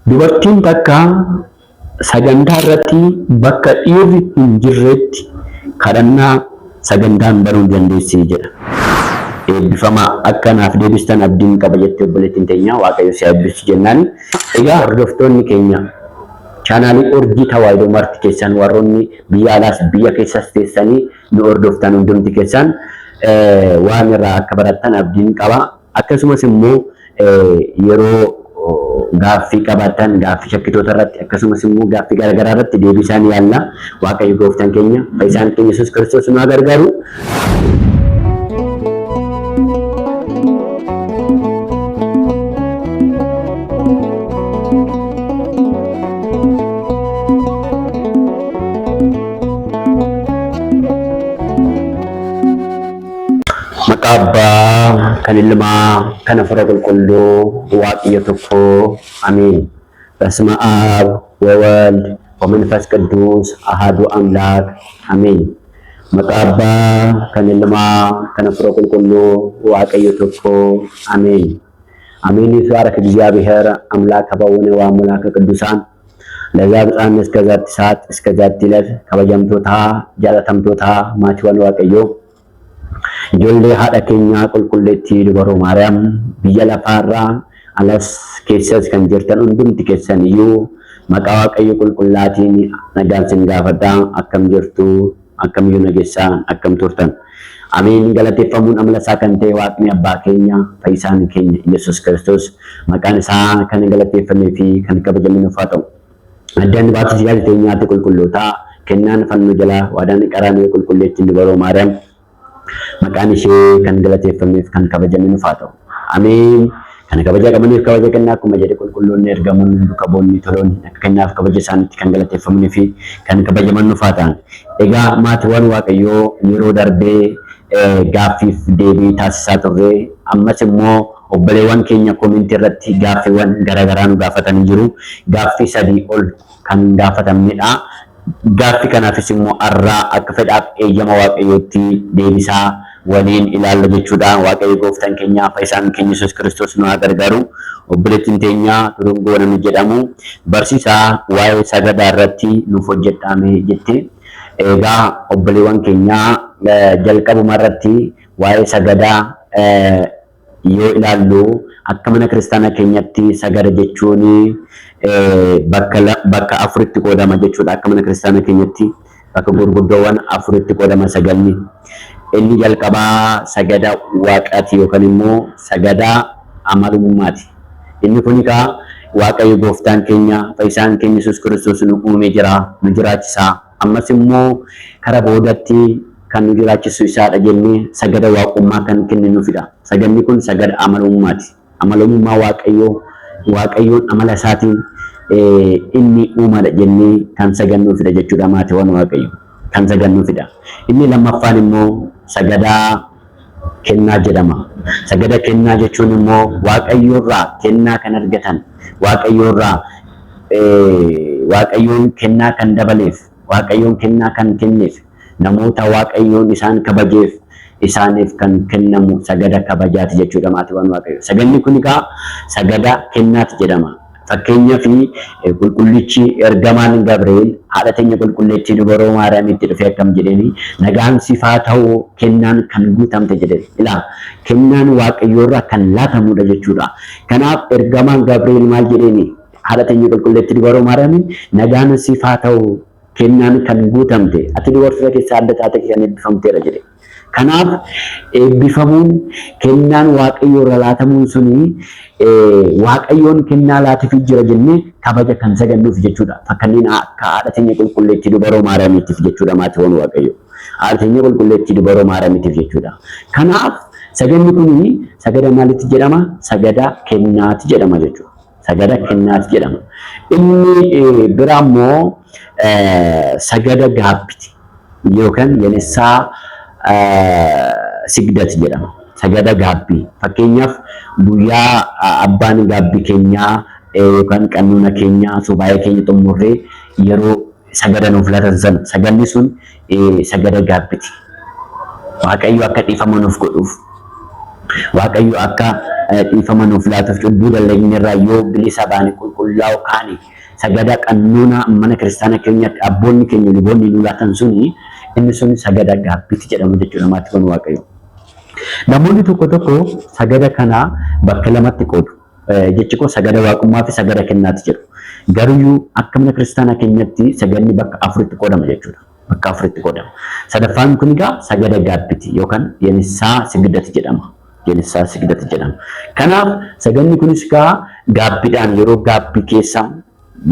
Dubartiin takka sagantaa irratti bakka dhiirri hin jirretti kadhannaa sagantaan banuu dandeessi jedha. Eebbifamaa akka naaf deebistan abdiin qaba jette obboleettiin teenya Waaqayyo si haa eebbisu jennaan. Egaa hordoftoonni keenya chaanaalii Urjii Tawaahidoo marti keessan warroonni biyya alaas biyya keessas teessanii nu hordoftan hundumti keessan waan irraa akka barattan abdiin qaba. Akkasumas immoo yeroo gaaffii qabaattan gaaffii shakkitoota irratti akkasumas immoo gaaffii garaagaraa irratti deebii isaan yaalla. Waaqayyo gooftaan keenya fayyisaan keenya Yesuus Kiristoos nu haa gargaaru. Maqaa Abbaa, kan Ilmaa, kan Hafuura Qulqulluu, Waaqayyo tokko, Ameen. በስመ አብ ወወልድ ወመንፈስ ቅዱስ አሐዱ አምላክ አሜን። Maqaa Abbaa, kan Ilmaa, kan Hafuura Qulqulluu, Waaqayyo tokko, Ameen. አሜን። ይትባረክ እግዚአብሔር አምላከ አበዊነ ወአምላከ ቅዱሳን ለዛ ብፃን እስከ ዛቲ ሰዓት እስከ ዛቲ ዕለት kabajamtoota jaalatamtoota maatiiwwan Waaqayyoo ijoollee haadha keenyaa qulqulleettii dubaroo Maariyaam biyya lafaarraa alas keessas kan jirtan hundumti keessan iyyuu maqaa Waaqayyo qulqullaatiin nagaan sin gaafadha. Akkam jirtu? Akkamiyyuu nageessaa? Akkam turtan? Ameen. Galateeffamuun amala isaa kan ta'e Waaqni abbaa keenya fayyisaan keenya Yesuus Kiristoos maqaan isaa kan galateeffamee fi kan kabajame nuuf haa ta'u. Addaan baatus yaada teenyaatti qulqullootaa kennaan fannoo jalaa waadaan qaraaniyo qulqulleettiin dubaroo Maariyaam maqaan ishee kan galateeffameef kan kabajame nuuf haa ta'u. Ameen. Kana kabaja qabaniif kabaja kennaa akkuma jedhe qulqulloonni ergamoonni duuka bu'oonni toloonni akka kennaaf kabaja isaaniitti kan galateeffamanii fi kan kabajaman nuuf haa ta'an. Egaa maatiiwwan Waaqayyoo yeroo darbee gaaffiif deebii taasisaa turre ammas immoo obboleewwan keenya koomentii irratti gaaffiiwwan garaagaraa nu gaafatanii jiru. Gaaffii 3 ol kan gaafatamnedha. Gaaffii kanaafis immoo har'aa akka fedhaaf eeyyama Waaqayyootti deebisaa waliin ilaalla jechuudha. Waaqayyo gooftaan keenya fayyisaan keenya Yesuus Kiristoos nu haa gargaaru. Obboleettiin teenya Turungoo namni jedhamu barsiisaa waa'ee sagadaa irratti nuuf hojjedhaame jette. Egaa obboleewwan keenya jalqabuma irratti waa'ee sagadaa yoo ilaallu akka mana kiristaanaa keenyatti sagada jechuun bakka afuritti qoodama jechuudha. Akka mana kiristaanaa keenyatti bakka gurguddoowwan afuritti qoodama sagadni. Inni jalqabaa sagada waaqaati yookaan immoo sagada amalummaati. Inni kun egaa Waaqayyo gooftaan keenya fayyisaan keenya Yesuus Kiristoos nu uumee jira, nu jiraachisaa. Ammas immoo kara boodatti kan nu jiraachisu isaadha jennee sagada waaqummaa kan kenninuufidha. Sagadni kun sagada amalummaati. Amalummaa Waaqayyoo, Waaqayyoon amala isaatiin inni uumadha jennee kan sagannuufidha jechuudha maatiiwwan Waaqayyo. Kan sagannuufidha. Inni lammaffaan immoo sagadaa kennaa jedhama. Sagada kennaa jechuun immoo Waaqayyoorraa kennaa kan argatan, Waaqayyoorraa Waaqayyoon kennaa kan dabaleef, Waaqayyoon kennaa kan kenneef, namoota Waaqayyoon isaan kabajeef isaaniif kan kennamu sagada kabajaati jechuudha maatiiwwan Waaqayyoo. Sagadni kun egaa sagada kennaati jedhama. Fakkeenyaaf qulqullichi ergamaan Gabri'eel haadha teenya qulqulleettii dubaroo Maariyaamitti dhufee akkam jedheeni nagaan siif haa ta'u kennaan kan guutamte jedhe. Ilaa kennaan Waaqayyoorraa kan laatamudha jechuudha. Kanaaf ergamaan Gabri'eel maal jedheeni haadha teenya qulqulleettii dubaroo Maariyaamiin nagaan siif haa ta'u kennaan kan guutamte ati dubartoota keessaa adda taate kan eebbifamteedha jedhe. Kanaaf eebbifamuun kennaan Waaqayyoo irra laatamuun suni Waaqayyoon kennaa laateefii jira jennee kabaja kan sagannuuf jechuudha. Fakkanneen akka haadha teenya qulqulleettii dubaroo Maariyaamiitiif jechuudha maatiiwwan Waaqayyoo. Haadha teenya qulqulleettii dubaroo Maariyaamiitiif jechuudha. Kanaaf saganni kun sagada maalitti jedhama? Sagada kennaati jedhama jechuudha. Sagada kennaati jedhama. Inni biraa immoo sagada gaabbiti yookaan yenessaa sigdati jedhama. Sagada gaabbii. Fakkeenyaaf guyyaa abbaan gaabbii keenyaa yookaan qannoona keenyaa subaa'ee keenya xumurree yeroo sagada nuuf laatan sana sagadni sun sagada gaabbiti. Waaqayyo akka dhiifama nuuf godhuuf Waaqayyo akka dhiifama nuuf laatuuf cubbuu dalagne irraa yoo bilisa baane qulqullaa'u kaane sagada qannoonaa mana kiristaana keenyatti abboonni keenya luboonni nu laatan suni inni sun sagada gaabbiiti jedhama jechuudha maatiiwwan Waaqayyo. Namoonni tokko tokko sagada kana bakka lamatti qoodu. Jechi koo sagada waaqummaa fi sagada kennaati jedhu. Garuyyuu akka mana kiristaanaa keenyatti sagadni bakka afuritti qoodama jechuudha. Bakka afuritti qoodama. Sadaffaan kun egaa sagada gaabbiti yookaan yenissaa sigdati jedhama. Yenissaa sigdati jedhama. Kanaaf sagadni kunis egaa gaabbiidhaan yeroo gaabbii keessa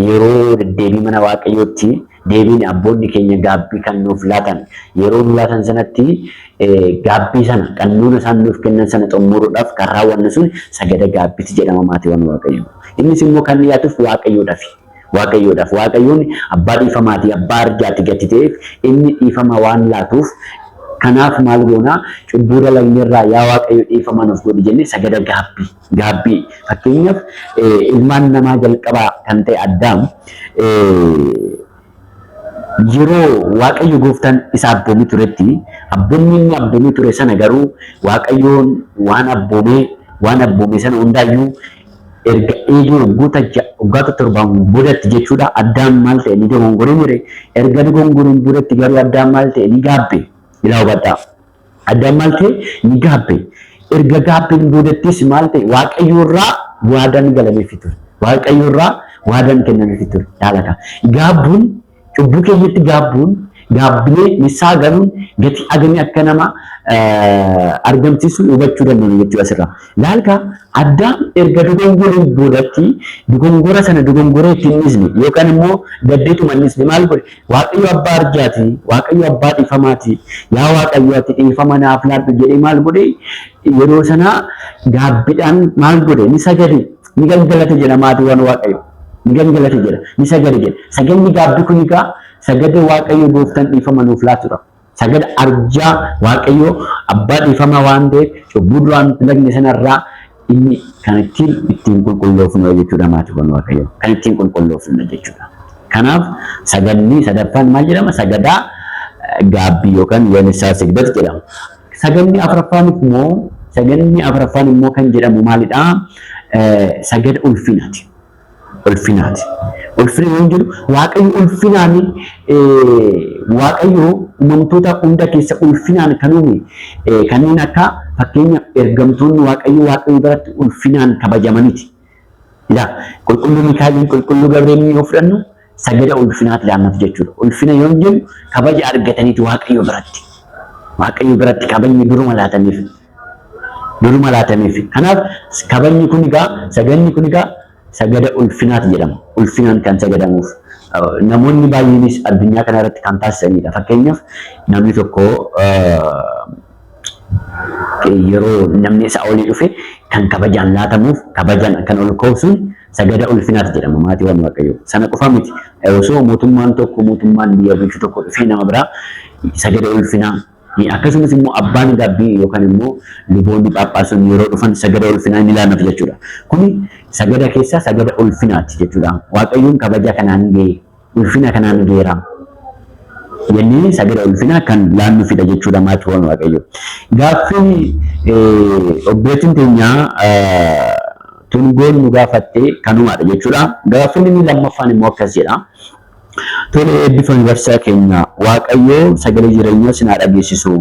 yeroo deddeebii mana Waaqayyootti deebiin abboonni keenya gaabbii kan nuuf laatan yeroo nu laatan sanatti gaabbii sana qannoona isaan nuuf kennan sana xumuruudhaaf kan raawwannu sun sagada gaabbiti jedhama maatiiwwan Waaqayyoo. Innis immoo kan dhiyaatuuf Waaqayyoodhaafi. Waaqayyoodhaaf. Waaqayyoon abbaa dhiifamaati, abbaa arjaati gati ta'eef inni dhiifama waan laatuuf kanaaf maal goonaa cubbuu dalagnerraa yaa Waaqayyo dhiifama nuuf godhi jennee sagada gaabbii. Gaabbii fakkeenyaaf ilmaan namaa jalqabaa kan ta'e Addaam yeroo Waaqayyo gooftaan isa abboomii turetti abboommi inni abboomii ture sana garuu Waaqayyoon waan abboomee waan abboome sana hundaayyuu erga eegee waggoota waggoota torbaan boodatti jechuudha Addaam maal ta'e ni dogongoree mire erga dogongoreen boodatti garuu Addaam maal ta'e ni gaabbe ilaa hubadhaa. Addaam maal ta'e ni gaabbe. Erga gaabbeen boodattis maal ta'e Waaqayyo irraa waadaan galameefii ture. Waaqayyo irraa waadaan kennameefii ture. Yaalaka. Gaabbuun cubbuu keenyatti gaabbuun gaabbilee nissaa galuun gatii agamii akka nama argamsiisu hubachuu dandeenya jechuudha asirraa. Laalka Addaam erga dogongoreen boodatti dogongora sana dogongoree itti hin dhiisne yookaan immoo gaddeetuma hin dhiisne maal godhe Waaqayyo abbaa arjaati, Waaqayyo abbaa dhiifamaati, yaa Waaqayyo ati dhiifama naaf laadhu jedhee maal godhe yeroo sana gaabbidhaan maal godhe ni sagade, ni gangalate jedha maatiiwwan Waaqayyo. Ni gangalate jedha, ni sagade jedha. Saganni gaabbii kun egaa sagada Waaqayyo gooftaan dhiifama nuuf laatudha. Sagada arjaa Waaqayyo abbaa dhiifamaa waan ta'eef cubbuu duraan dalagne sanarraa inni kan ittiin ittiin qulqulloofnu jechuudha maatiiwwan Waaqayyo. Kan ittiin qulqulloofnu jechuudha. Kanaaf saganni sadaffaan maal jedhama? Sagadaa gaabbii yookaan yenissaa sigdat jedhama. Saganni afuraffaan immoo saganni afuraffaan immoo kan jedhamu maalidha? Sagada ulfinaati. Ulfinaati. Ulfina yoo jedhu Waaqayyo ulfinaan Waaqayyo uumamtoota hunda keessa ulfinaan kan uume kanneen akka fakkeenya ergamtoonni Waaqayyo Waaqayyo biratti ulfinaan kabajamaniti. Ilaa qulqulluu Mikaa'eliin qulqulluu Gabreelin yoo fudhannu sagada ulfinaati laannatu jechuudha. Ulfina yoo jennu kabaja argataniiti Waaqayyo biratti. Waaqayyo biratti kabajni duruma laataniif. Duruma laatameef. Kanaaf kabajni kun egaa sagadni kun egaa sagada ulfinaati jedhama. Ulfinaan kan sagadamuuf. Namoonni baay'eenis addunyaa kana irratti kan taasisanidha. Fakkeenyaaf namni tokko yeroo namni isaa olii dhufe kan kabajaan laatamuuf kabajaan kan ol ka'u sun sagada ulfinaati jedhama maatiiwwan Waaqayyoo. Sana qofa miti. Osoo mootummaan tokko mootummaan biyya bulchu tokko dhufee nama biraa sagada ulfinaa akkasumas immoo abbaan gaabbii yookaan immoo luboonni phaaphaasonni yeroo dhufan sagada ulfinaa ni laannatu jechuudha. Kuni sagada keessaa sagada ulfinaati jechuudha. Waaqayyoon kabaja kanaan ga'e, ulfina kanaan ga'eera. Jennee sagada ulfinaa kan laannufidha jechuudha maatiiwwan Waaqayyoo. Gaaffii obboleettiin teenya Tungoon nu gaafatte kanumaadha jechuudha. Gaaffiin inni lammaffaan immoo akkas jedha. Tole eebbifami barsiisaa keenya Waaqayyoo sagalee jireenyaa sin haa dhageessisu.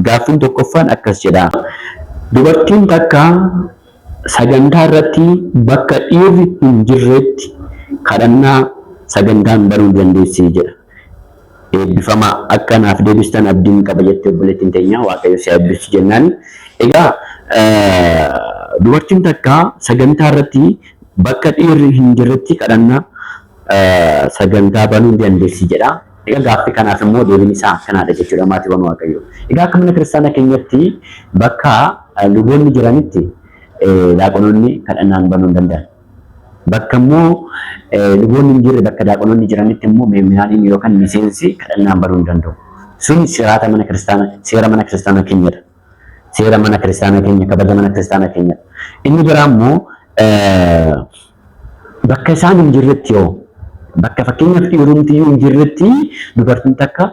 Gaaffiin tokkoffaan akkas jedha. Dubartiin takka sagantaa irratti bakka dhiirri hin jirretti kadhannaa sagantaan banuu dandeessi jedha. Eebbifamaa akka naaf deebistan abdiin qaba jette obboleettiin teenya Waaqayyo si haa eebbisu jennaani. Egaa dubartiin takka sagantaa irratti bakka dhiirri hin jirretti kadhannaa sagantaa banuu ni dandeessi jedha. Egaa gaaffii kanaaf immoo deebiin isaa akkanaadha jechuudha maatiiwwan Waaqayyoo. Egaa akka mana kiristaanaa keenyatti bakka luboonni jiranitti daaqonoonni kadhannaan banuu hin danda'an. Bakka immoo luboonni hin jirre bakka daaqonoonni jiranitti immoo meeminaaniin yookaan miseensi kadhannaan banuu hin danda'u. Sun siraata mana kiristaanaa seera mana kiristaanaa keenyadha. Seera mana kiristaanaa keenya kabaja mana kiristaanaa keenyadha. Inni biraa immoo Bakka isaan hin jirretti hoo? Bakka fakkeenyaaf dhiirumtiyyuu hin jirretti dubartiin takka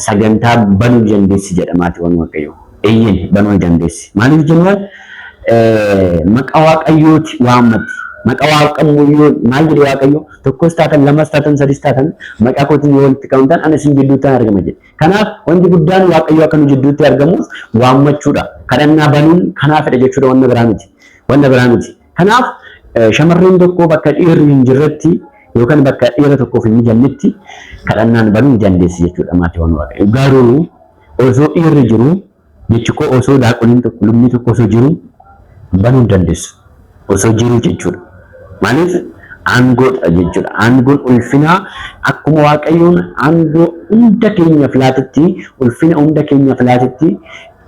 sagantaa banuu dandeessi jedha maatiiwwan Waaqayyoo. Eeyyeen banuu ni dandeessi. Maaliif jennaan maqaa Waaqayyooti waammatti. Maqaa Waaqayyoo maal jedhe Waaqayyo tokkos taatan lamas taatan sadis taatan maqaa kootiin yoo walitti qabamtan ana isin jidduutti argama jedhe. Kanaaf wanti guddaan Waaqayyo akka nu jidduutti argamuuf waammachuudha. Kadhannaa banuun kanaafidha jechuudha wanna biraa miti. Wanna biraa miti. Kanaaf shamarreen tokko bakka dhiirri hin jirretti yookaan bakka dhiira tokkoof hin mijannetti kadhannaan banuu ni dandeessi jechuudha maatiiwwan Waaqayyo. Garuu osoo dhiirri jiru jechi koo osoo daaqoliin tokko lubni tokko osoo jiru banuu hin dandeessu. Osoo jiru jechuudha. Maaliif aangoodha jechuudha. Aangoon ulfinaa akkuma Waaqayyoon aangoo hunda keenyaaf laatetti ulfina hunda keenyaaf laatetti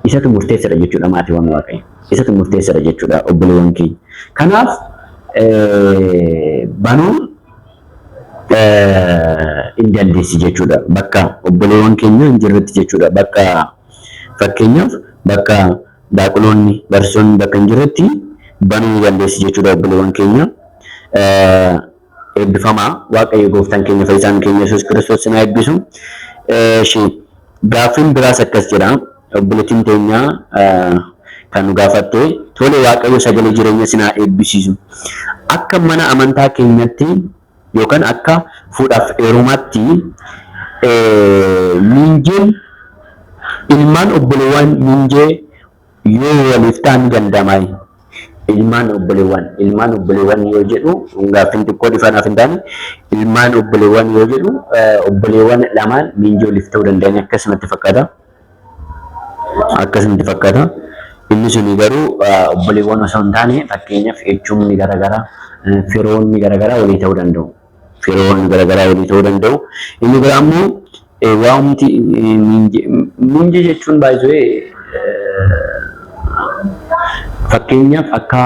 isatu murteessadha jechuudha maatiiwwan Waaqayyo. Isatu murteessadha jechuudha obboleewwan keenya. Kanaaf banuun hin dandeessi jechuudha. Bakka obboleewwan keenya hin jirretti jechuudha. Bakka fakkeenyaaf bakka daaquloonni barsiisonni bakka hin jirretti banuu ni dandeessi jechuudha obboleewwan keenya. Eebbifamaa Waaqayyo gooftaan keenya fayyisaan keenya Yesuus Kiristoos sin haa eebbisu. Gaaffiin biraas akkas jedha. Obboleettiin teenya kan nu gaafatte tole Waaqayyo sagalee jireenya sin haa eebbisiisu. Akka mana amantaa keenyatti yookaan akka fuudhaaf heerumaatti miinjeen ilmaan obboleewwan miinjee yoo waliif ta'an ni danda'amaa? Ilmaan obboleewwan ilmaan obboleewwan yoo jedhu gaaffiin xiqqoo dhifanaaf hin taane ilmaan obboleewwan yoo jedhu obboleewwan lamaan miinjee waliif ta'uu danda'an akkasumatti fakkaata. Akkasumatti fakkaata. Inni suni garuu obboleewwan osoo hin taane fakkeenyaaf jechuun garaagaraa firoonni garaagaraa walii ta'uu danda'u. Firoonni garaagaraa walii ta'uu danda'u. Inni biraa immoo waanti miinjee jechuun baay'ee fakkeenyaaf akka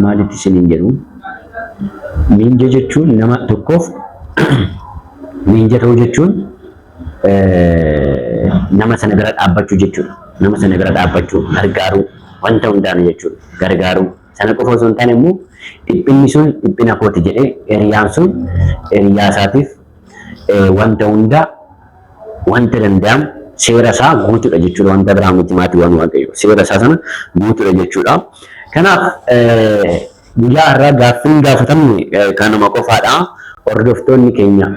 maalitti isiniin jedhu miinjee jechuun nama tokkoof miinjee ta'uu jechuun nama sana bira dhaabbachuu jechuudha. Nama sana bira dhaabbachuu, gargaaruu, wanta hundaan jechuudha. Gargaaruu. Sana qofa osoo hin taane immoo dhiphinni sun dhiphina kooti jedhee hiriyaan sun hiriyaa isaatiif wanta hundaa wanta danda'amu seera isaa guutuudha jechuudha. Wanta biraa miti maatiiwwan Waaqayyoo. Seera isaa sana guutuudha jechuudha. Kanaaf guyyaa har'aa gaaffiin gaafatamne kanuma qofaadha. Hordoftoonni keenya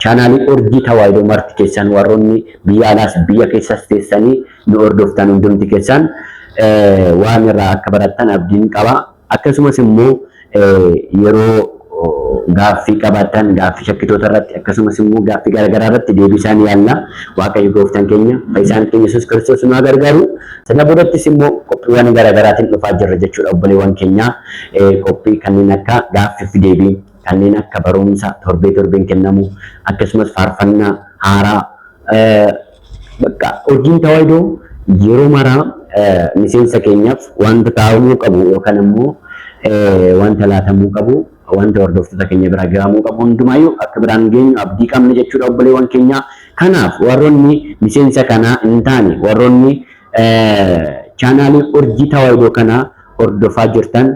chaanaalii Urjii Tawaahidoo marti keessan warroonni biyya alaas biyya keessas teessanii nu hordoftan hundumti keessan waan irraa akka barattan abdiin qaba. Akkasumas immoo yeroo gaaffii qabaattan gaaffii shakkitoota irratti akkasumas immoo gaaffii garaagaraa irratti deebii isaan yaalla. Waaqayyo gooftaan keenya fayyisaan keenya Yesuus Kiristoos nu haa gargaaru. Sana boodattis immoo qophiiwwan garaagaraatiin dhufaa jirra jechuudha obboleewwan keenya qophii kanneen akka gaaffii fi deebii kanneen akka barumsa torbee torbeen kennamu akkasumas faarfannaa haaraa bakka hojiin tawaahidoo yeroo maraa miseensa keenyaaf wanta taa'amuu qabu yookaan immoo wanta laatamuu qabu wanta hordoftoota keenya bira gahamuu qabu hundumaayyuu akka biraan geenyu abdii qabna jechuudha obboleewwan keenya. Kanaaf warroonni miseensa kanaa hin taane warroonni chaanaalii Urjii Tawaahidoo kana hordofaa jirtan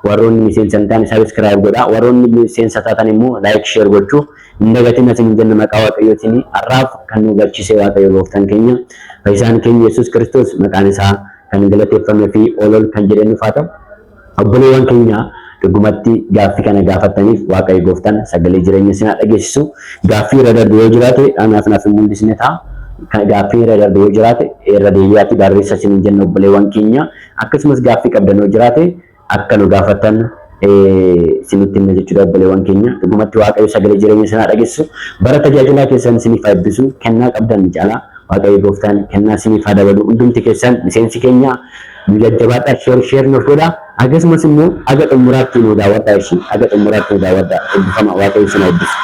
warroonni miseensa hin taane subscribe godhaa warroonni miseensa taatan immoo like share gochuu hin dagatin isin jenna maqaa Waaqayyootiin har'aaf kan nu barsiise Waaqayyo gooftaan keenya fayyisaan keenya Yesuus Kiristoos maqaan isaa kan galateeffamee fi ol ol kan jedhee nuuf haa ta'u. Obboleewwan keenya dhugumatti gaaffii kana gaafattaniif Waaqayyo gooftaan sagalee jireenya isin haa dhageessisu. Gaaffii irra darbe yoo jiraate anaaf naaf hin mul'isne ta'a. Gaaffii irra darbe yoo jiraate irra deebi'aatti barreessa isin jenna obboleewwan keenya. Akkasumas gaaffii qabdan yoo jiraate akka nu gaafattan isinitti himna jechuudha obboleewwan keenya. Dhugumatti Waaqayyo sagalee jireenya isin haa dhageessisu. Bara tajaajilaa keessan isiniif haa eebbisu. Kennaa qabdan caalaa Waaqayyo gooftaan kennaa isiniif haa dabalu. Hundumti keessan miseensi keenya nu jajjabaadhaa share share nuuf godhaa. Akkasumas immoo haga xumuraatti nu daawwadhaa ishii haga xumuraatti nu daawwadhaa. Eebbifama Waaqayyo isin haa eebbisu.